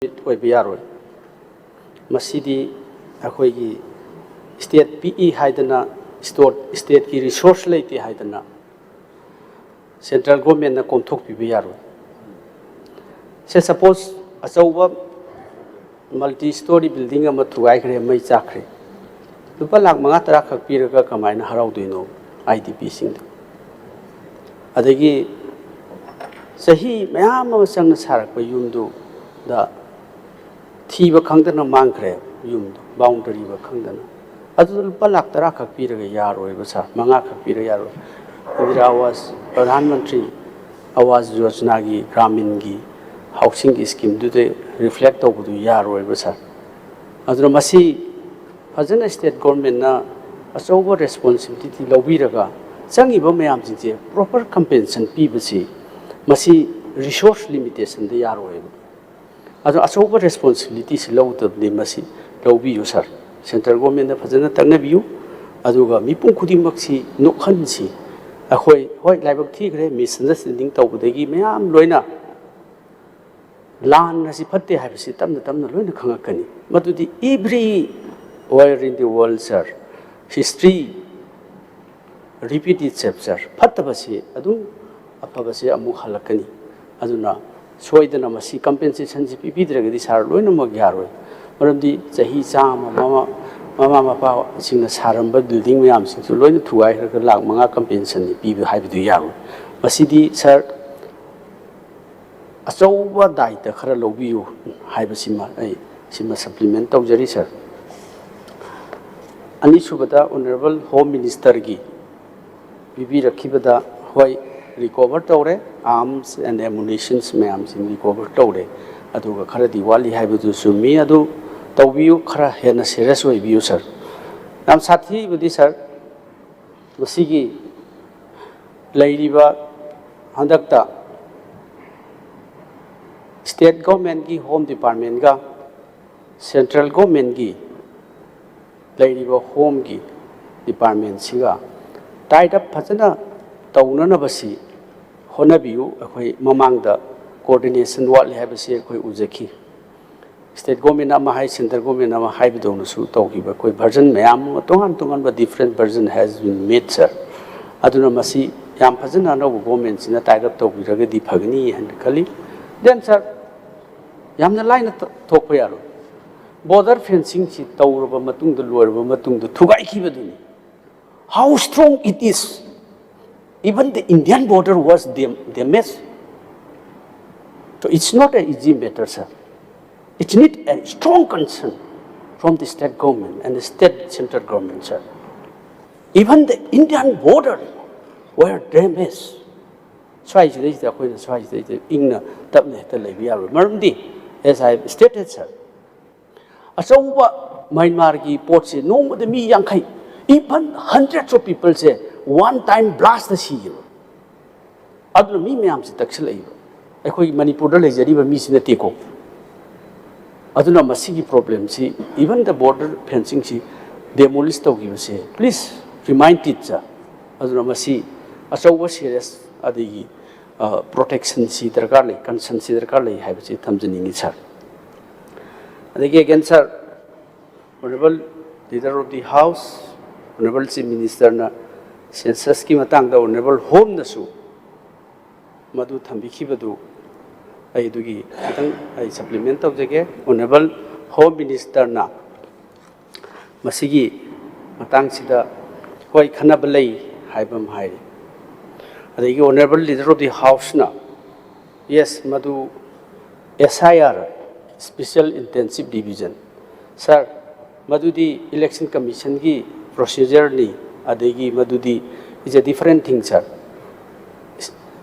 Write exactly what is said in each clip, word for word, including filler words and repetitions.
Limit ꯑꯣꯏꯕ ꯌꯥꯔꯣꯏ꯫ ꯃꯁꯤꯗꯤ ꯑꯩꯈꯣꯏꯒꯤ ꯁ꯭ꯇꯦꯠ ꯄꯤꯛꯏ ꯍꯥꯏꯗꯅ, ꯁ꯭ꯇꯦꯠꯀꯤ ꯔꯤꯁꯣꯔꯁ ꯂꯩꯇꯦ ꯍꯥꯏꯗꯅ ꯁꯦꯟꯇ꯭ꯔꯦꯜ ꯒꯣꯔꯃꯦꯟꯅ ꯀꯣꯝꯊꯣꯛꯄꯤꯕ ꯌꯥꯔꯣꯏ꯫ ꯁꯦ, ꯁꯄꯣꯁ, ꯑꯆꯧꯕ ꯃꯜꯇꯤ ꯁ꯭ꯇꯣꯔꯤ ꯕꯤꯜꯗꯤꯡ ꯑꯃ ꯊꯨꯒꯥꯏꯈ꯭ꯔꯦ, ꯃꯩ ꯆꯥꯛꯈ꯭ꯔꯦ, ꯂꯨꯄꯥ ꯂꯥꯈ ꯃꯉꯥ ꯇꯔꯥ ꯈꯛ ꯄꯤꯔꯒ ꯀꯃꯥꯏꯅ ꯍꯔꯥꯎꯗꯣꯏꯅꯣ ꯑꯥꯏ ꯗꯤ ꯄꯤꯁꯤꯡꯗꯣ? ꯑꯗꯒꯤ ꯆꯍꯤ ꯃꯌꯥꯝ ꯑꯃ ꯆꯪꯅ ꯁꯥꯔꯛꯄ ꯌꯨꯝꯗꯨꯗ ꯊꯤꯕ ꯈꯪꯗꯅ ꯃꯥꯡꯈ꯭ꯔꯦ, ꯌꯨꯝꯗꯣ ꯕꯥꯎꯟꯗꯔꯤꯕ ꯈꯪꯗꯅ꯫ ꯑꯗꯨꯗ ꯂꯨꯄꯥ ꯂꯥꯈ ꯇꯔꯥ ꯈꯛ ꯄꯤꯔꯒ ꯌꯥꯔꯣꯏꯕ ꯁꯥꯔ, ꯃꯉꯥ ꯈꯛ ꯄꯤꯔꯒ ꯌꯥꯔꯣꯏ꯫ ꯏꯟꯗꯤꯔꯥ ꯑꯋꯥꯁ, ꯄ꯭ꯔꯙꯥꯟ ꯃꯟꯇ꯭ꯔꯤ ꯑꯋꯥꯁ ꯌꯣꯖꯅꯥꯒꯤ, ꯒ꯭ꯔꯥꯃꯤꯟꯒꯤ ꯍꯥꯎꯁꯤꯡꯒꯤ ꯁ꯭ꯀꯤꯝꯗꯨꯗ ꯔꯤꯐ꯭ꯂꯦꯛ ꯇꯧꯕꯗꯨ ꯌꯥꯔꯣꯏꯕ ꯁꯥꯔ꯫ ꯑꯗꯨꯅ ꯃꯁꯤ ꯐꯖꯅ ꯁ꯭ꯇꯦꯠ ꯒꯣꯔꯃꯦꯟꯅ ꯑꯆꯧꯕ ꯔꯦꯁꯄꯣꯟꯁꯤꯕꯤꯂꯤꯇꯤ ꯂꯧꯕꯤꯔꯒ ꯆꯪꯉꯤꯕ ꯃꯌꯥꯝꯁꯤꯡꯁꯦ ꯄ꯭ꯔꯣꯄꯔ ꯀꯝꯄꯦꯟꯁꯟ ꯄꯤꯕꯁꯤ, ꯃꯁꯤ ꯔꯤꯁꯣꯔꯁ ꯂꯤꯃꯤꯇꯦꯁꯟꯗ ꯌꯥꯔꯣꯏꯕ꯫ ꯑꯗꯣ ꯑꯆꯧꯕ ꯔꯦꯁꯄꯣꯟꯁꯤꯕꯤꯂꯤꯇꯤꯁꯤ ꯂꯧꯒꯗꯕꯅꯤ, ꯃꯁꯤ ꯂꯧꯕꯤꯌꯨ ꯁꯥꯔ꯫ ꯁꯦꯟꯇ꯭ꯔꯦꯜ ꯒꯣꯔꯃꯦꯟꯗ ꯐꯖꯅ ꯇꯛꯅꯕꯤꯌꯨ, ꯑꯗꯨꯒ ꯃꯤꯄꯨꯝ ꯈꯨꯗꯤꯡꯃꯛꯁꯤ ꯅꯣꯛꯍꯟꯁꯤ꯫ ꯑꯩꯈꯣꯏ, ꯍꯣꯏ, ꯂꯥꯏꯕꯛ ꯊꯤꯈ꯭ꯔꯦ, ꯃꯤꯁꯑꯟꯗꯔꯁ꯭ꯇꯦꯟꯗꯤꯡ ꯇꯧꯕꯗꯒꯤ ꯃꯌꯥꯝ ꯂꯣꯏꯅ ꯂꯥꯟ ꯑꯁꯤ ꯐꯠꯇꯦ ꯍꯥꯏꯕꯁꯤ ꯇꯞꯅ ꯇꯞꯅ ꯂꯣꯏꯅ ꯈꯪꯉꯛꯀꯅꯤ꯫ ꯃꯗꯨꯗꯤ everywhere in the world, sir, history repeat itself, sir. ꯐꯠꯇꯕꯁꯤ ꯑꯗꯨꯝ ꯑꯐꯕꯁꯤ ꯑꯃꯨꯛ ꯍꯜꯂꯛꯀꯅꯤ꯫ ꯑꯗꯨꯅ ꯁꯣꯏꯗꯅ ꯃꯁꯤ ꯀꯝꯄꯦꯟꯁꯦꯁꯟꯁꯤ ꯄꯤꯕꯤꯗ꯭ꯔꯒꯗꯤ ꯁꯥꯔ ꯂꯣꯏꯅꯃꯛ ꯌꯥꯔꯣꯏ꯫ ꯃꯔꯝꯗꯤ ꯆꯍꯤ ꯆꯥꯝꯃ ꯃꯃꯥ, ꯃꯃꯥ ꯃꯄꯥꯁꯤꯡꯅ ꯁꯥꯔꯝꯕ ꯕꯤꯜꯗꯤꯡ ꯃꯌꯥꯝꯁꯤꯡꯁꯨ ꯂꯣꯏꯅ ꯊꯨꯒꯥꯏꯈ꯭ꯔꯒ ꯂꯥꯈ ꯃꯉꯥ ꯀꯝꯄꯦꯟꯁꯦꯁꯟꯅꯤ ꯄꯤꯕ ꯍꯥꯏꯕꯗꯨ ꯌꯥꯔꯣꯏ꯫ ꯃꯁꯤꯗꯤ ꯁꯥꯔ ꯑꯆꯧꯕ ꯗꯥꯏꯇ ꯈꯔ ꯂꯧꯕꯤꯌꯨ ꯍꯥꯏꯕꯁꯤꯃ ꯑꯩ ꯁꯤꯃ ꯁꯄ꯭ꯂꯤꯃꯦꯟ ꯇꯧꯖꯔꯤ ꯁꯥꯔ꯫ ꯑꯅꯤꯁꯨꯕꯗ ꯑꯣꯅꯔꯦꯕꯜ ꯍꯣꯝ ꯃꯤꯅꯤꯁꯇꯔꯒꯤ ꯄꯤꯕꯤꯔꯛꯈꯤꯕꯗ, ꯍꯣꯏ, ꯔꯤꯀꯣꯚꯔ ꯇꯧꯔꯦ, ꯑꯥꯔꯝꯁ ꯑꯦꯟ ꯑꯦꯃꯨꯅꯤꯁꯟꯁ ꯃꯌꯥꯝꯁꯤ ꯔꯤꯀꯣꯚꯔ ꯇꯧꯔꯦ, ꯑꯗꯨꯒ ꯈꯔꯗꯤ ꯋꯥꯠꯂꯤ ꯍꯥꯏꯕꯗꯨ ꯆꯨꯝꯃꯤ꯫ ꯑꯗꯨ ꯇꯧꯕꯤꯌꯨ, ꯈꯔ ꯍꯦꯟꯅ ꯁꯦꯔꯤꯌꯁ ꯑꯣꯏꯕꯤꯌꯨ ꯁꯥꯔ꯫ ꯌꯥꯝ ꯁꯥꯊꯤꯕꯗꯤ ꯁꯥꯔ, ꯃꯁꯤꯒꯤ ꯂꯩꯔꯤꯕ ꯍꯟꯗꯛꯇ ꯁ꯭ꯇꯦꯠ ꯒꯣꯔꯃꯦꯟꯒꯤ ꯍꯣꯝ ꯗꯤꯄꯥꯔꯠꯃꯦꯟꯒ ꯁꯦꯟꯇ꯭ꯔꯦꯜ ꯒꯣꯔꯃꯦꯟꯒꯤ ꯂꯩꯔꯤꯕ ꯍꯣꯝꯒꯤ ꯗꯤꯄꯥꯔꯠꯃꯦꯟꯁꯤꯒ ꯇꯥꯏꯠ ꯑꯞ ꯐꯖꯅ ꯇꯧꯅꯅꯕꯁꯤ ꯍꯣꯠꯅꯕꯤꯌꯨ꯫ ꯑꯩꯈꯣꯏ ꯃꯃꯥꯡꯗ ꯀꯣꯑꯣꯔꯗꯤꯅꯦꯁꯟ ꯋꯥꯠꯂꯤ ꯍꯥꯏꯕꯁꯤ ꯑꯩꯈꯣꯏ ꯎꯖꯈꯤ꯫ state government ꯑꯃ ꯍꯥꯏ, central government ꯑꯃ ꯍꯥꯏꯕꯗꯧꯅꯁꯨ ꯇꯧꯈꯤꯕ ꯑꯩꯈꯣꯏ version ꯃꯌꯥꯝ ꯑꯃ, ꯇꯣꯉꯥꯟ ꯇꯣꯉꯥꯟꯕ different version has been made, sir. ꯑꯗꯨꯅ ꯃꯁꯤ ꯌꯥꯝ ꯐꯖꯅ ꯑꯅꯧꯕ governmentꯁꯤꯅ tie up ꯇꯧꯕꯤꯔꯒꯗꯤ ꯐꯒꯅꯤ ꯍꯥꯏꯅ ꯈꯜꯂꯤ꯫ Then, sir, ꯌꯥꯝꯅ ꯂꯥꯏꯅ ꯊꯣꯛꯄ ꯌꯥꯔꯣꯏ꯫ Border fencingꯁꯤ ꯇꯧꯔꯕ ꯃꯇꯨꯡꯗ, ꯂꯣꯏꯔꯕ ꯃꯇꯨꯡꯗ ꯊꯨꯒꯥꯏꯈꯤꯕꯗꯨꯅꯤ꯫ How strong it is? Even the Indian border was dam- damaged. So it's not an easy matter, sir. It needs a strong concern from the state government and the state central government, sir. Even the Indian border were damaged. ꯁ꯭ꯋꯥꯏꯁꯤꯗꯩꯁꯤꯗ ꯑꯩꯈꯣꯏꯅ ꯁ꯭ꯋꯥꯏꯁꯤꯗꯩꯗ ꯏꯪꯅ ꯇꯞꯅ ꯍꯦꯛꯇ ꯂꯩꯕ ꯌꯥꯔꯣꯏ꯫ ꯃꯔꯝꯗꯤ, as I stated, sir, ꯑꯆꯧꯕ ꯃ꯭ꯌꯥꯟꯃꯥꯔꯒꯤ ꯄꯣꯠꯁꯦ ꯅꯣꯡꯃꯗ ꯃꯤ ꯌꯥꯡꯈꯩ, even hundreds of peopleꯁꯦ one time blastꯇ ꯁꯤꯌꯦꯕ꯫ ꯑꯗꯨꯅ ꯃꯤ ꯃꯌꯥꯝꯁꯦ ꯇꯛꯁꯤꯜꯂꯛꯏꯕ꯫ ꯑꯩꯈꯣꯏꯒꯤ ꯃꯅꯤꯄꯨꯔꯗ ꯂꯩꯖꯔꯤꯕ ꯃꯤꯁꯤ ꯅꯠꯇꯦꯀꯣ꯫ ꯑꯗꯨꯅ ꯃꯁꯤꯒꯤ problemꯁꯤ, even the border fencingꯁꯤ demolish ꯇꯧꯈꯤꯕꯁꯦ, please remind it, sir. ꯑꯗꯨꯅ ꯃꯁꯤ ꯑꯆꯧꯕ serious ꯑꯗꯒꯤ protectionꯁꯤ ꯗꯔꯀꯥꯔ ꯂꯩ, concernꯁꯤ ꯗꯔꯀꯥꯔ ꯂꯩ ꯍꯥꯏꯕꯁꯤ ꯊꯝꯖꯅꯤꯡꯉꯤ, sir꯫ ꯑꯗꯒꯤ again, sir, Honourable Leader of the House, Honourable Chief Ministerꯅ censusꯀꯤ ꯃꯇꯥꯡꯗ Honourable Homeꯅꯁꯨ ꯃꯗꯨ ꯊꯝꯕꯤꯈꯤꯕꯗꯨ ꯑꯩ ꯑꯗꯨꯒꯤ ꯈꯤꯇꯪ ꯑꯩ supplement ꯇꯧꯖꯒꯦ꯫ Honourable Home Ministerꯅ ꯃꯁꯤꯒꯤ ꯃꯇꯥꯡꯁꯤꯗ ꯍꯣꯏ ꯈꯟꯅꯕ ꯂꯩ ꯍꯥꯏꯕ ꯑꯃ ꯍꯥꯏꯔꯤ꯫ ꯑꯗꯒꯤ Honourable Leader of the Houseꯅ, yes, ꯃꯗꯨ S I R, Special Intensive Revision, sir, ꯃꯗꯨꯗꯤ Election Commissionꯒꯤ procedureꯅꯤ, ꯑꯗꯒꯤ ꯃꯗꯨꯗꯤ is a different thing, sir.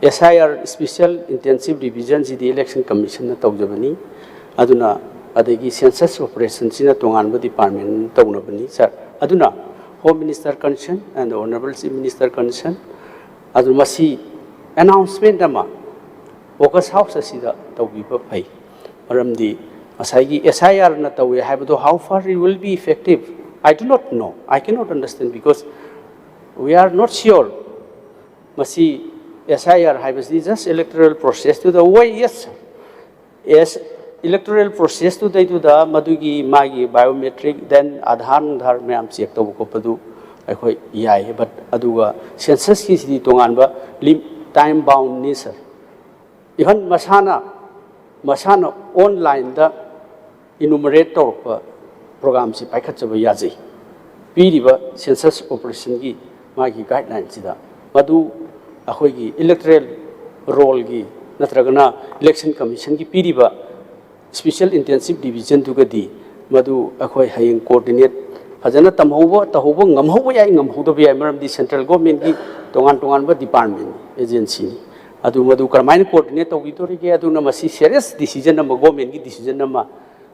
S I R, Special Intensive Revisionꯁꯤꯗꯤ Election Commissionꯅ ꯇꯧꯖꯕꯅꯤ꯫ ꯑꯗꯨꯅ ꯑꯗꯒꯤ census operationꯁꯤꯅ ꯇꯣꯉꯥꯟꯕ department ꯇꯧꯅꯕꯅꯤ, sir꯫ ꯑꯗꯨꯅ Home Minister concern and Honourable Chief Minister concern, ꯑꯗꯨ ꯃꯁꯤ announcement ꯑꯃ August House ꯑꯁꯤꯗ ꯇꯧꯕꯤꯕ ꯐꯩ꯫ ꯃꯔꯝꯗꯤ ꯉꯁꯥꯏꯒꯤ S I Rꯅ ꯇꯧꯋꯦ ꯍꯥꯏꯕꯗꯣ how far it will be effective, I do not know, I cannot understand, because we are not sure꯫ ꯃꯁꯤ S I R ꯍꯥꯏꯕꯁꯤꯗꯤ just electoral processꯇꯨꯗ, ꯍꯣꯏ, yes, sir, as Electoral process ꯇꯨꯗꯩꯗꯨꯗ ꯃꯗꯨꯒꯤ ꯃꯥꯒꯤ biometric, then Aadhaar ꯅꯨꯡꯙꯥꯔ ꯃꯌꯥꯝ check ꯇꯧꯕ ꯈꯣꯠꯄꯗꯨ ꯑꯩꯈꯣꯏ ꯌꯥꯏ, but ꯑꯗꯨꯒ census ꯀꯤꯁꯤꯗꯤ ꯇꯣꯉꯥꯟꯕ time bound ꯅꯤ sir꯫ Even ꯃꯁꯥꯅ ꯃꯁꯥꯅ online ꯗ enumerate ꯇꯧꯔꯛꯄ program ꯁꯤ ꯄꯥꯏꯈꯠꯆꯕ ꯌꯥꯖꯩ꯫ ꯄꯤꯔꯤꯕ census operation ꯒꯤ ꯃꯥꯒꯤ guideline ꯁꯤꯗ ꯃꯗꯨ ꯑꯩꯈꯣꯏꯒꯤ electoral roll ꯒꯤ ꯅꯠꯇ꯭ꯔꯒꯅ Election Commission ꯒꯤ ꯄꯤꯔꯤꯕ special intensive division ꯗꯨꯒꯗꯤ ꯃꯗꯨ ꯑꯩꯈꯣꯏ ꯍꯌꯦꯡ coordinate ꯐꯖꯅ ꯇꯝꯍꯧꯕ, ꯇꯧꯍꯧꯕ ꯉꯝꯍꯧꯕ ꯌꯥꯏ, ꯉꯝꯍꯧꯗꯕ ꯌꯥꯏ, ꯃꯔꯝꯗꯤ central government ꯀꯤ ꯇꯣꯉꯥꯟ ꯇꯣꯉꯥꯟꯕ department, agency ꯅꯤ꯫ ꯑꯗꯨ ꯃꯗꯨ ꯀꯔꯝꯍꯥꯏꯅ coordinate ꯇꯧꯕꯤꯗꯣꯔꯤꯒꯦ? ꯑꯗꯨꯅ ꯃꯁꯤ serious decision ꯑꯃ, government ꯀꯤ decision ꯑꯃ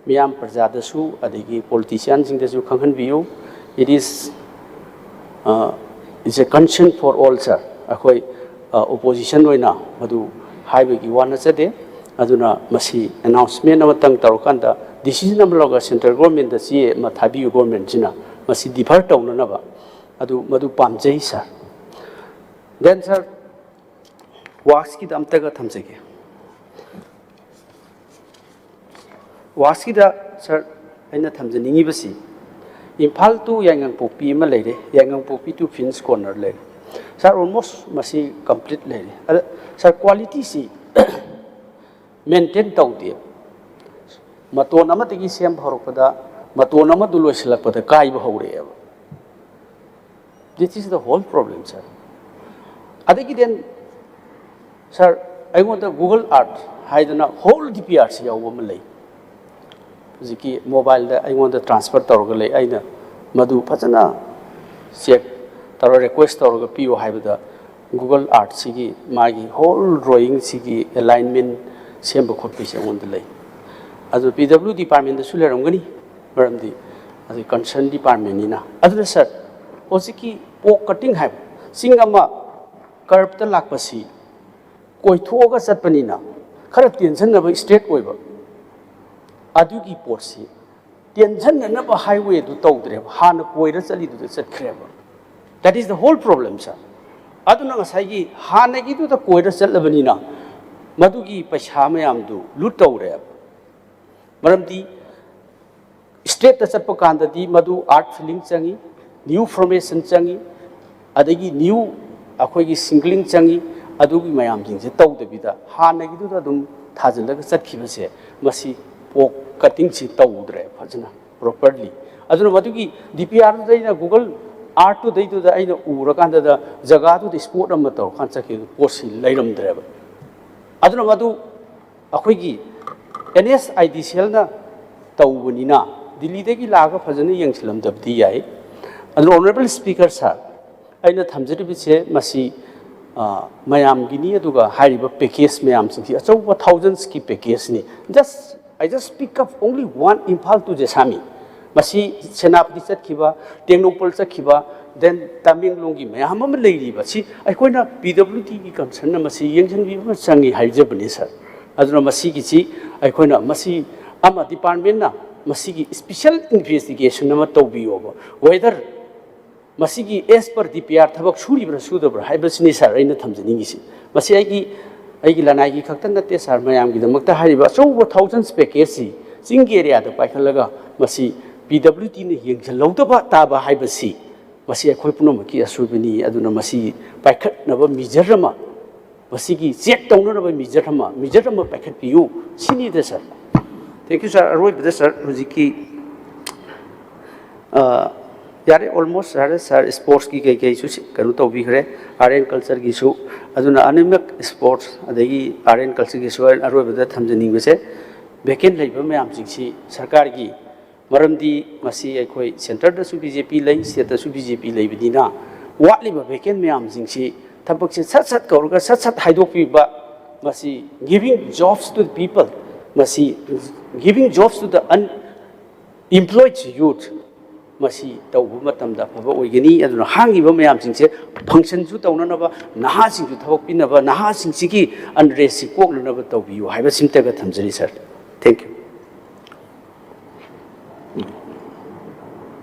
ꯃꯤꯌꯥꯝ ꯄ꯭ꯔꯖꯥꯗꯁꯨ ꯑꯗꯒꯤ politician ꯁꯤꯡꯗꯁꯨ ꯈꯪꯍꯟꯕꯤꯌꯨ꯫ It is, uh, it's a concern for all, sir꯫ ꯑꯩꯈꯣꯏ, uh, opposition ꯑꯣꯏꯅ ꯃꯗꯨ ꯍꯥꯏꯕꯒꯤ ꯋꯥ ꯅꯠꯆꯗꯦ꯫ ꯑꯗꯨꯅ ꯃꯁꯤ announcement ꯑꯃꯇꯪ ꯇꯧꯔꯀꯥꯟꯗ decision ꯑꯃ ꯂꯧꯔꯒ central government ꯇ ꯆꯦ ꯑꯃ ꯊꯥꯕꯤꯌꯨ, government ꯁꯤꯅ ꯃꯁꯤ defer ꯇꯧꯅꯅꯕ꯫ ꯑꯗꯨ ꯃꯗꯨ ꯄꯥꯝꯖꯩ, sir꯫ Then, sir, WASH ꯀꯤꯗ ꯑꯝꯇꯒ ꯊꯝꯖꯒꯦ꯫ WASH ꯀꯤꯗ, sir, ꯑꯩꯅ ꯊꯝꯖꯅꯤꯡꯉꯤꯕꯁꯤ, ꯏꯝꯐꯥꯜ to ꯌꯥꯏꯉꯪꯄꯣꯛꯄꯤ ꯑꯃ ꯂꯩꯔꯦ, ꯌꯥꯏꯉꯪꯄꯣꯛꯄꯤ to Phoenix Corner ꯂꯩꯔꯦ꯫ Sir, almost ꯃꯁꯤ complete ꯂꯩꯔꯦ꯫ ꯑꯗ, sir, quality ꯁꯤ maintain ꯇꯧꯗꯦ꯫ ꯃꯇꯣꯟ ꯑꯃꯗꯒꯤ ꯁꯦꯝꯕ ꯍꯧꯔꯛꯄꯗ, ꯃꯇꯣꯟ ꯑꯃꯗꯨ ꯂꯣꯏꯁꯤꯜꯂꯛꯄꯗ ꯀꯥꯏꯕ ꯍꯧꯔꯛꯑꯦꯕ꯫ This is the whole problem, sir꯫ ꯑꯗꯒꯤ then, sir, ꯑꯩꯉꯣꯟꯗ Google Earth ꯍꯥꯏꯗꯅ whole D P R ꯁꯤ ꯌꯥꯎꯕ ꯑꯃ ꯂꯩ꯫ ꯍꯧꯖꯤꯛꯀꯤ mobile ꯗ ꯑꯩꯉꯣꯟꯗ transfer ꯇꯧꯔꯒ ꯂꯩ꯫ ꯑꯩꯅ ꯃꯗꯨ ꯐꯖꯅ check ꯇꯧꯔ request ꯇꯧꯔꯒ ꯄꯤꯌꯨ ꯍꯥꯏꯕꯗ, Google Earth ꯁꯤꯒꯤ ꯃꯥꯒꯤ whole drawing ꯁꯤꯒꯤ alignment ꯁꯦꯝꯕ ꯈꯣꯠꯄꯁꯦ ꯑꯩꯉꯣꯟꯗ ꯂꯩ꯫ ꯑꯗꯨ P W department ꯇꯁꯨ ꯂꯩꯔꯝꯒꯅꯤ, ꯃꯔꯝꯗꯤ ꯑꯗꯨ concern department ꯅꯤꯅ꯫ ꯑꯗꯨꯅ, sir, ꯍꯧꯖꯤꯛꯀꯤ pork cutting ꯍꯥꯏꯕ, ꯆꯤꯡ ꯑꯃ curve ꯇ ꯂꯥꯛꯄꯁꯤ ꯀꯣꯏꯊꯣꯛꯑꯒ ꯆꯠꯄꯅꯤꯅ ꯈꯔ ꯇꯦꯟꯁꯤꯟꯅꯕ straight ꯑꯣꯏꯕ, ꯑꯗꯨꯒꯤ ꯄꯣꯠꯁꯤ ꯇꯦꯟꯁꯤꯟꯅꯅꯕ highway ꯗꯨ ꯇꯧꯗ꯭ꯔꯦꯕ, ꯍꯥꯟꯅ ꯀꯣꯏꯔ ꯆꯠꯂꯤꯗꯨꯗ ꯆꯠꯈ꯭ꯔꯦꯕ꯫ That is the whole problem, sir꯫ ꯑꯗꯨꯅ ꯉꯁꯥꯏꯒꯤ ꯍꯥꯟꯅꯒꯤꯗꯨꯗ ꯀꯣꯏꯔ ꯆꯠꯂꯕꯅꯤꯅ ꯃꯗꯨꯒꯤ ꯄꯩꯁꯥ ꯃꯌꯥꯝꯗꯨ loot ꯇꯧꯔꯦꯕ꯫ ꯃꯔꯝꯗꯤ ꯁ꯭ꯇ꯭ꯔꯦꯠꯇ ꯆꯠꯄ ꯀꯥꯟꯗꯗꯤ ꯃꯗꯨ ꯑꯥꯔꯠ ꯐꯤꯂꯤꯡ ꯆꯪꯏ, ꯅ꯭ꯌꯨ ꯐꯣꯔꯃꯦꯁꯟ ꯆꯪꯏ, ꯑꯗꯒꯤ ꯅ꯭ꯌꯨ ꯑꯩꯈꯣꯏꯒꯤ ꯁꯤꯡꯒ꯭ꯂꯤꯡ ꯆꯪꯏ꯫ ꯑꯗꯨꯒꯤ ꯃꯌꯥꯝꯁꯤꯡꯁꯦ ꯇꯧꯗꯕꯤꯗ ꯍꯥꯟꯅꯒꯤꯗꯨꯗ ꯑꯗꯨꯝ ꯊꯥꯖꯤꯜꯂꯒ ꯆꯠꯈꯤꯕꯁꯦ, ꯃꯁꯤ ꯄꯣꯛ ꯀꯠꯇꯤꯡꯁꯤ ꯇꯧꯗ꯭ꯔꯦ ꯐꯖꯅ, ꯄ꯭ꯔꯣꯄꯔꯂꯤ꯫ ꯑꯗꯨꯅ ꯃꯗꯨꯒꯤ ꯗꯤ ꯄꯤ ꯑꯥꯔꯗꯨꯗ ꯑꯩꯅ ꯒꯨꯒꯜ ꯑꯥꯔꯠꯇꯨꯗꯩꯗꯨꯗ ꯑꯩꯅ ꯎꯔꯀꯥꯟꯗꯗ ꯖꯒꯥꯗꯨꯗ ꯁ꯭ꯄꯣꯠ ꯑꯃ ꯇꯧꯔꯀꯥꯟꯗ ꯆꯠꯈꯤꯕ ꯄꯣꯠꯁꯤ ꯂꯩꯔꯝꯗ꯭ꯔꯦꯕ꯫ ꯑꯗꯨꯅ ꯃꯗꯨ ꯑꯩꯈꯣꯏꯒꯤ ꯑꯦꯟ ꯑꯦꯁ ꯑꯥꯏ ꯗꯤ ꯁꯦꯜꯅ ꯇꯧꯕꯅꯤꯅ ꯗꯤꯜꯂꯤꯗꯒꯤ ꯂꯥꯛꯑꯒ ꯐꯖꯅ ꯌꯦꯡꯁꯤꯜꯂꯝꯗꯕꯗꯤ ꯌꯥꯏ꯫ ꯑꯗꯨꯅ ꯑꯣꯅꯔꯦꯕꯜ ꯁ꯭ꯄꯤꯀꯔ ꯁꯥꯔ, ꯑꯩꯅ ꯊꯝꯖꯔꯤꯕꯁꯦ ꯃꯁꯤ, ꯑ, ꯃꯌꯥꯝꯒꯤꯅꯤ, ꯑꯗꯨꯒ ꯍꯥꯏꯔꯤꯕ ꯄꯦꯀꯦꯖ ꯃꯌꯥꯝꯁꯤꯡꯁꯤ ꯑꯆꯧꯕ ꯊꯥꯎꯖꯟꯁꯀꯤ ꯄꯦꯀꯦꯖꯅꯤ꯫ Just, I just pick up only one Imphal to Jessami꯫ ꯃꯁꯤ ꯁꯦꯅꯥꯄꯇꯤ ꯆꯠꯈꯤꯕ, ꯇꯦꯡꯅꯧꯄꯜ ꯆꯠꯈꯤꯕ, then ꯇꯃꯦꯡꯂꯣꯡꯒꯤ ꯃꯌꯥꯝ ꯑꯃ ꯂꯩꯔꯤꯕ ꯁꯤ ꯑꯩꯈꯣꯏꯅ ꯄꯤ ꯗꯕ꯭ꯂꯤꯎ ꯗꯤꯒꯤ ꯀꯟꯁꯔꯟꯅ ꯃꯁꯤ ꯌꯦꯡꯁꯤꯟꯕꯤꯕ ꯑꯃ ꯆꯪꯉꯤ ꯍꯥꯏꯖꯕꯅꯤ ꯁꯥꯔ꯫ ꯑꯗꯨꯅ ꯃꯁꯤꯒꯤꯁꯤ ꯑꯩꯈꯣꯏꯅ ꯃꯁꯤ ꯑꯃ ꯗꯤꯄꯥꯔꯠꯃꯦꯟꯅ ꯃꯁꯤꯒꯤ ꯁ꯭ꯄꯤꯁꯦꯜ ꯏꯟꯚꯦꯁꯇꯤꯒꯦꯁꯟ ꯑꯃ ꯇꯧꯕꯤꯌꯣꯕ꯫ Whether ꯃꯁꯤꯒꯤ as per D P R ꯊꯕꯛ ꯁꯨꯔꯤꯕ꯭ꯔꯥ ꯁꯨꯗꯕ꯭ꯔꯥ ꯍꯥꯏꯕꯁꯤꯅꯤ ꯁꯥꯔ ꯑꯩꯅ ꯊꯝꯖꯅꯤꯡꯉꯤꯁꯤ꯫ ꯃꯁꯤ ꯑꯩꯒꯤ, ꯑꯩꯒꯤ ꯂꯅꯥꯏꯒꯤ ꯈꯛꯇ ꯅꯠꯇꯦ ꯁꯥꯔ, ꯃꯌꯥꯝꯒꯤꯗꯃꯛꯇ ꯍꯥꯏꯔꯤꯕ ꯑꯆꯧꯕ ꯊꯥꯎꯖꯟꯁ ꯄꯦꯀꯦꯖꯁꯤ ꯆꯤꯡꯒꯤ ꯑꯦꯔꯤꯌꯥꯗ ꯄꯥꯏꯈꯠꯂꯒ ꯃꯁꯤ ꯄꯤ ꯗꯕ꯭ꯂꯤꯎ ꯗꯤꯅ ꯌꯦꯡꯁꯤꯜꯍꯧꯗꯕ ꯇꯥꯕ ꯍꯥꯏꯕꯁꯤ, ꯃꯁꯤ ꯑꯩꯈꯣꯏ ꯄꯨꯝꯅꯃꯛꯀꯤ ꯑꯁꯣꯏꯕꯅꯤ꯫ ꯑꯗꯨꯅ ꯃꯁꯤ ꯄꯥꯏꯈꯠꯅꯕ ꯃꯤꯖꯔ ꯑꯃ, ꯃꯁꯤꯒꯤ ꯆꯦꯛ ꯇꯧꯅꯅꯕ ꯃꯤꯖꯔ ꯑꯃ, ꯃꯤꯖꯔ ꯑꯃ ꯄꯥꯏꯈꯠꯄꯤꯌꯨ ꯁꯤꯅꯤꯗ ꯁꯥꯔ꯫ Thank you ꯁꯥꯔ꯫ ꯑꯔꯣꯏꯕꯗ ꯁꯥꯔ, ꯍꯧꯖꯤꯛꯀꯤ, ꯑ, ꯌꯥꯔꯦ, almost ꯌꯥꯔꯦ ꯁꯥꯔ, ꯁ꯭ꯄꯣꯔꯠꯁꯀꯤ ꯀꯩꯀꯩꯁꯨ ꯁꯤ-, ꯀꯩꯅꯣ ꯇꯧꯕꯤꯈ꯭ꯔꯦ, ꯑꯥꯔꯠ ꯑꯦꯟ ꯀꯜꯆꯔꯒꯤꯁꯨ꯫ ꯑꯗꯨꯅ ꯑꯅꯤꯃꯛ ꯁ꯭ꯄꯣꯔꯠꯁ ꯑꯗꯒꯤ ꯑꯥꯔꯠ ꯑꯦꯟ ꯀꯜꯆꯔꯒꯤꯁꯨ ꯑꯩꯅ ꯑꯔꯣꯏꯕꯗ ꯊꯝꯖꯅꯤꯡꯕꯁꯦ, ꯚꯦꯀꯦꯟ ꯂꯩꯕ ꯃꯌꯥꯝꯁꯤꯡꯁꯤ ꯁꯔꯀꯥꯔꯒꯤ, ꯃꯔꯝꯗꯤ ꯃꯁꯤ ꯑꯩꯈꯣꯏ ꯁꯦꯟꯇꯔꯗꯁꯨ ꯕꯤ ꯖꯦ ꯄꯤ ꯂꯩ, ꯁ꯭ꯇꯦꯠꯇꯁꯨ ꯕꯤ ꯖꯦ ꯄꯤ ꯂꯩꯕꯅꯤꯅ, ꯋꯥꯠꯂꯤꯕ ꯚꯦꯀꯦꯟ ꯃꯌꯥꯝꯁꯤꯡꯁꯤ ꯊꯕꯛꯁꯦ ꯁꯠ ꯁꯠ ꯀꯧꯔꯒ ꯁꯠ ꯁꯠ ꯍꯥꯏꯗꯣꯛꯄꯤꯕ, ꯃꯁꯤ giving jobs to the people, ꯃꯁꯤ giving jobs to the unemployed youth, ꯃꯁꯤ ꯇꯧꯕ ꯃꯇꯝꯗ ꯑꯐꯕ ꯑꯣꯏꯒꯅꯤ꯫ ꯑꯗꯨꯅ ꯍꯥꯡꯉꯤꯕ ꯃꯌꯥꯝꯁꯤꯡꯁꯦ ꯐꯪꯁꯟꯁꯨ ꯇꯧꯅꯅꯕ, ꯅꯍꯥꯁꯤꯡꯁꯨ ꯊꯕꯛ ꯄꯤꯅꯕ, ꯅꯍꯥꯁꯤꯡꯁꯤꯒꯤ ꯑꯟꯔꯦꯁꯁꯤ ꯀꯣꯛꯅꯅꯕ ꯇꯧꯕꯤꯌꯨ ꯍꯥꯏꯕꯁꯤꯃꯇꯒ ꯊꯝꯖꯔꯤ ꯁꯥꯔ꯫ Thank you꯫